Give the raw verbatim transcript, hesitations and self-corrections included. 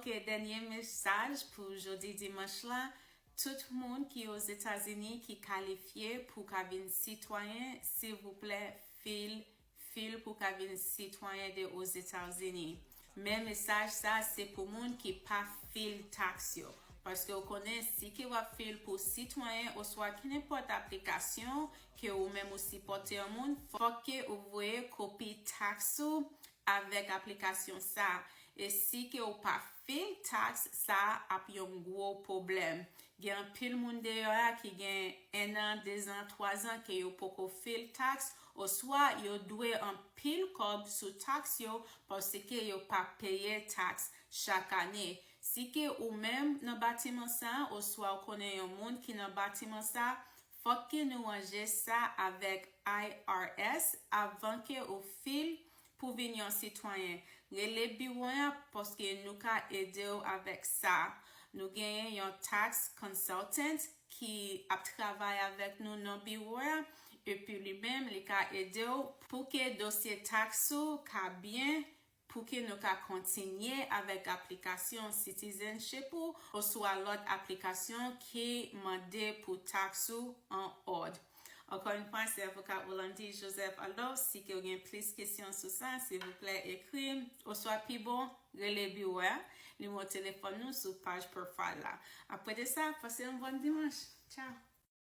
Ok, dènye mesaj pou jodi dimanch la. Tout moun ki Ozetazini ki kalifye pou ka vin sitwayen, silvouplè, fil, fil pou ka vin sitwayen de Ozetazini. Men mesaj sa se pou moun ki pa fil taks yo. Paske ou konnen, si ke w ap fil pou sitwayen oswa kenenpòt aplikasyon ke ou menm ou sipòte yon moun, fòk ke ou voye kopi taks ou avèk aplikasyon sa. E si ke ou pa fil taks, sa ap yon gwo pwoblèm. Gen anpil moun deyò a ki gen en an, de zan, twa zan ke yo poko fil taks, oswa yo dwe anpil kòb sou taks yo paske yo pa peye taks chak ane. Si ke ou menm nan batiman sa, oswa ou konnen yon moun ki nan batiman sa, fòk ke nou ranje sa avèk I R S avan ke ou fil pou vin yon sitwayen. Rele biwo a paske nou ka ede w avèk sa. Nou genyen yon tax consultant ki ap travay avèk nou nan biwo a, epi li menm li ka ede w pou ke dosye taks ou ka byen, pou ke nou ka kontinye avèk aplikasyon citizenship ou oswa lòt aplikasyon ki mande pou taks ou an òd. Ankò yon fwa, se avoka Rolandi Joseph. Alò, si ke w gen plis kesyon sou sa, silvouplè, ekri m, oswa pi bon, rele biwo a. Nimewo telefòn nou sou paj profile la. Apre de sa, pase yon bòn dimanch. Tchao!